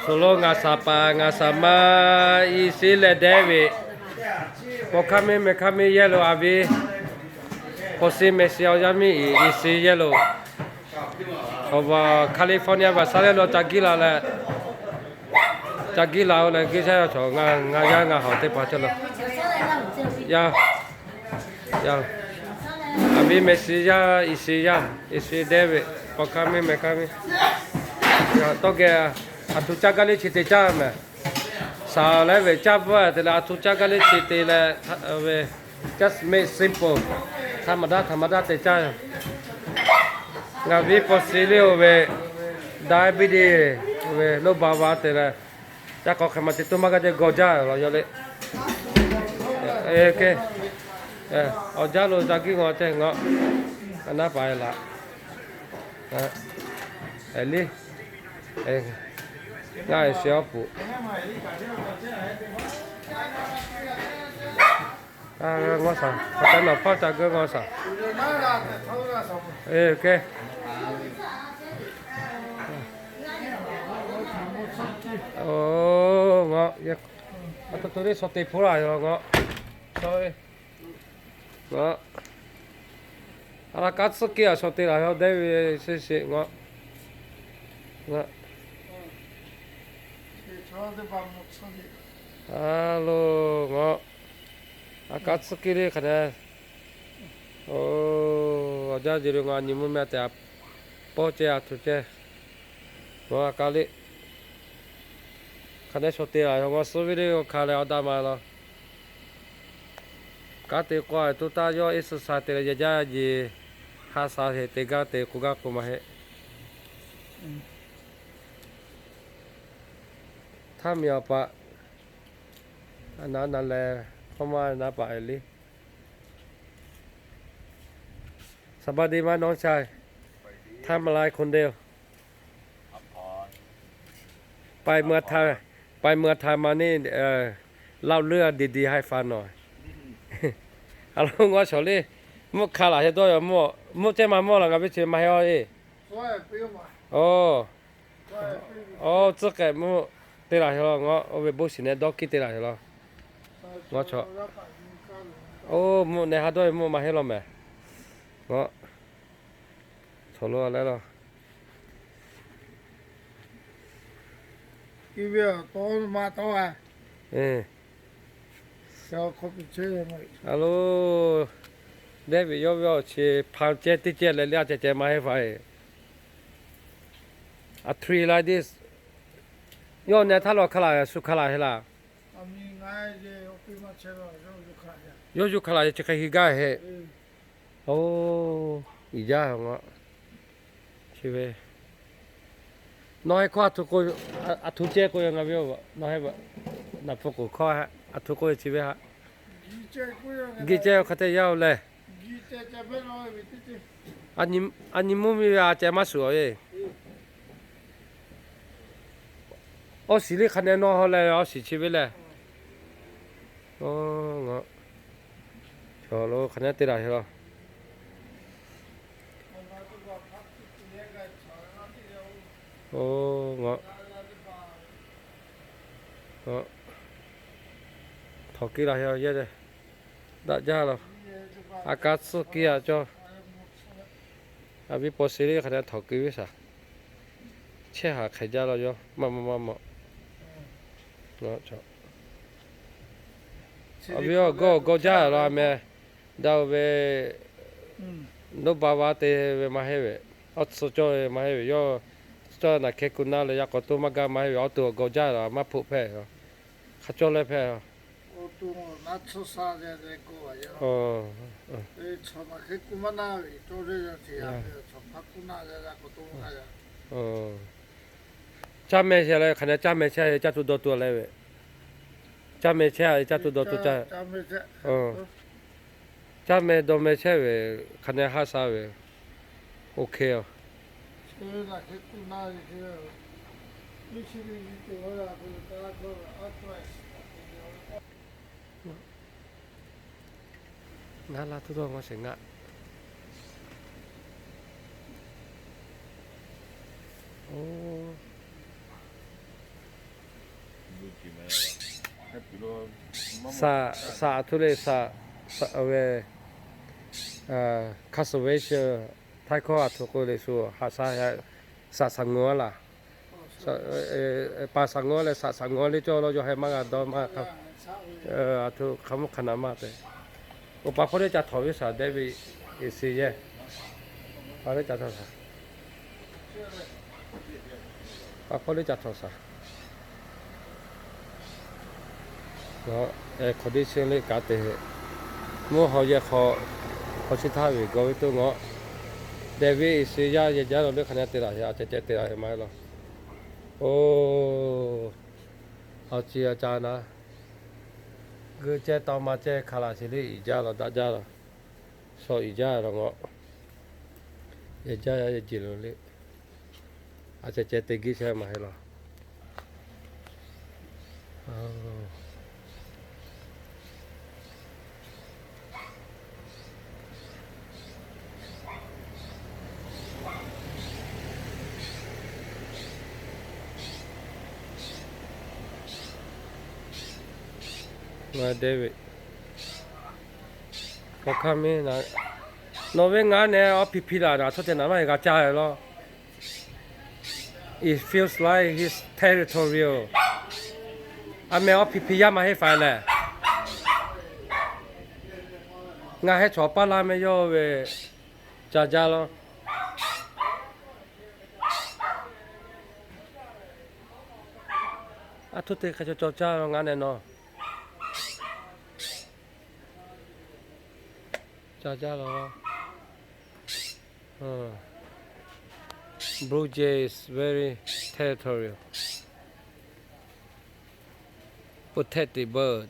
Shuˍ lo ngaˬ shaˍ paˍ ngaˬ shaˍ ma Iˉ shiˉ leh dehˉ ve, paw hkaˇ miˇ meh hkaˇ miˇ yehˇ lo a viˉ, paw shiˉ meh shiˉ awˬ yaˇ miˇ Iˉ shiˉ yehˇ lo, awˬ va California va saˉ leh lo ca giˇ la leh, ca giˇ la-o leh geh shaˉ yaˇ chaw ngaˬ yaˇ ngaˬ hawˬ teˇ hpaˍ cawˬ la. Yaˇ, yaˇ, a viˉ meh shiˉ yaˇ Iˉ shiˉ yaˇ Iˉ shiˉ dehˉ ve, paw hkaˇ miˇ meh hkaˇ miˇ, tawˇ geh, aˬ htoꞈ caˇ gaˇ liˇ chi te caˇ mehˍ. Shaˍ leh ve caˇ bvuhˇ te leh aˬ htoꞈ caˇ gaˇ liˇ chi te leh ve, just make simple, htaˇ maˬ daˇ htaˇ maˬ daˇ te caˇ. Ngaˬ viˉ paw shiˉ liˇ-o ve, diabetes ve loˇ ba va te leh, ca k'awꞈ hk'e maˬ te toˇ maˇ gaˇ ceh gawˬ jaˇ law yaw le. Awˬ jaˇ lo ca giˇ ngaw ceh ngaw, a naˉ paˍ e laꞈ, e liˇ, ngaˬ e shiˍ awˬ puˍ. Ngaw shaˍ, a taꞈ nawˬ hpawˇ ca geuˆ ngaw shaˍ. Ngaˬ, a to to le shaw te hpoˆ laˬ yoˬ ngaw. Ngaˬ, a la kaˉ tsuhˇ kiˇ a shaw te laˬ yoˬ dehˉ ve sheˍ sheˍ ngaw. Ngaˬ, a lo, ngaˬ, a kaˉ tsuhˇ kiˇ le hk'aˬ ne. Awˬ jaˇ jeˬ le ngaˬ nyi mvuhˇ meh te a pawˇ ceh a htoꞈ ceh. Ngaˬ a kaˉ le hk'aˬ ne shaw te laˬ yoˬ ngaw suh ve le awˬ hkanˍ leh awˬ daꞈ ma law. Kanˉ te k'o tuˇ taˇ yawˇ exercise te leh yaˇ jaˇ jeˬ, ha sha heˆ te gaˇ te k'o gaˇ k'o maˇ heˆ. Htaˇ miˬ awˬ paˍ, a naˍ naˍ leh, hk'awˇ maˇ naˍ paˍ e le. Saba de maˇ nawˉ cha, htaˇ maˍ lai hk'oˆ de-o. Paiˍ meuˇ htaꞈ, paiˍ meuˇ htaꞈ maˇ neˇ, laˇ leuˉ a de de haiˬ fa nawˬ. A lo ngaw shawˍ le, mvuhˇ hk'a laˬ heh dawˇ yoˬ mvuhˇ, mvuhˇ cehˇ maˇ mawˇ la ngaˬ ve chi maˇ heˆ-o e. Oˬ, oˬ, tcuhˉ k'ehꞈ mvuhˇ te laˬ heh law ngaw, oˇ ve bon shiˍ neh dawˇ kiˇ te laˬ heh law. Ngaw chaw, oˬ, mvuhˇ neh ha dawˇ ve mvuhˇ maˇ heˆ law mehˍ. Ngaw, chaw lo leh law. A lo, dehˉ ve yawˇ ve awˬ chi hpaˇ ceh teˇ ceh leh le a ceh ceh maˇ heˆ fa e. A tree like this. Yawˇ neh htaˇ law hk'a laˬ shu hk'a laˬ heˆ laˇ. Yawˇ yuˬ hk'a laˬ chi hk'e hiˇ gaˇ heˆ. Oˬ, iˉ jaˇ ngaw. Chi ve, nawˬ heˆ hkawˇ a htoꞈ k'o, a htoꞈ ceh k'oˆ ve ngaˬ ve, nawˬ heˆ, naˍ hpu k'oˍ hkawˇ a htoꞈ k'oˆ ve chi ve haꞈ. Giˇ ceh hk'a te yaˇ-o leh. A nyi mvuhˇ miˬ ve a ceh maˇ shuˍ-aˬ e. Awˬ shiˍ liˇ hk'a ne nawˇ haw leh awˬ shiˍ chi ve leh. Oˬ, ngaw, chaw lo hk'a ne te laˬ heh law. Oˬ, ngaw, htawnˍ kiˇ laˬ heh yehˇ le. Daꞈ jaˇ law. A kaˉ tsuhˇ kiˇ a cawˇ. A viˉ paw shiˍ le hk'a ne htawnˍ kiˇ ve shaˍ. Chehˇ haˍ hk'e jaˇ law yawˇ maˇ maˇ maˇ maw. Aˬ viˉ awˬ gawˇ awˬ gawˇ jaˇ law a meh. Daꞈ-o ve, noˉ ba va te ve maˇ heˆ ve, awˬ tcuh cawˇ ve maˇ heˆ ve, yawˇ cawˇ naˬ hkeh kuˬ naˇ leh yaꞈ k'aw toˇ maˇ gaˇ maˇ heˆ ve, awˬ to awˬ gawˇ jaˇ law maˇ hpoˆ hpehˇ, hk'a cawˇ leh hpehˇ. Caˇ meh chehˇ leh hk'aˬ ne caˇ meh chehˇ ve caˇ tuˬ dawˇ tuˬ leh ve, caˇ meh chehˇ ve caˇ tuˬ dawˇ tuˬ caˇ. Caˇ meh dawˇ meh chehˇ ve hk'aˬ ne haˉ sha ve, OK-a. Ngaˬ la tuˬ dawˇ maˇ sheˍ ngaˆ. Oˬ, Saˍ, saˍ a htoꞈ le saˍ, saˍ ve, conservation ไทย hkawˇ a htoꞈ k'oˆ le shu haꞈ shaˉ, saˍ saˍ ngawˬ a laˬ. Paˍ saˍ ngawˬ leh saˍ saˍ ngawˬ le cawˇ law yawˇ heh maˇ g'a dawˇ maˇ hk'a, a htoꞈ hk'a mvuhˇ hk'a naˍ maˇ te. Oˇ pa hpawˇ teˇ ca htawꞈ ve saˍ David Eason yehˬ, pa teˇ ca htawꞈ saˍ, pa hpawˇ teˇ ca htawꞈ saˍ. Air condition le kaꞈ te, mvuhˇ haw yehˬ hk'aw, hk'aw chi htaˇ ve gawˬ ve toˇ ngawˬ, David Eason yaˇ yehˬ jaˇ law le hk'a na te laˬ heˆ, a ceh ceh te laˬ heˆ maˇ heˆ law. Oˇ, awˬ ci awˬ ca na, g'uiˬ ceh taw ma ceh hk'a laˬ sheˍ le, iˍ jaˇ law daꞈ jaˇ law, shaw iˍ jaˇ law ngawˬ, yehˬ jaˇ yaˇ yehˬ jeˬ lo le, a ceh ceh te giˇ chehˇ maˇ heˆ law. Ngaˬ David, k'awꞈ hk'aˇ miˇ, nawˬ ve ngaˬ nehˬ awˬ hpiˇ hpiˇ laˬ naˬ, chaw ceh naˍ maˇ heˆ g'a caˇ ve law. It feels like his territorial. A meh awˬ hpiˇ hpiˇ yaˇ maˇ heˆ faˍ lehˬ, ngaˬ heh chaw paˇ laˇ meh yawˇ ve ca jaˇ law. A htoꞈ te hk'a caw caw caˇ law ngaˬ nehˬ nawˬ. Ca jaˇ law. Blue jay is very territorial, protected bird.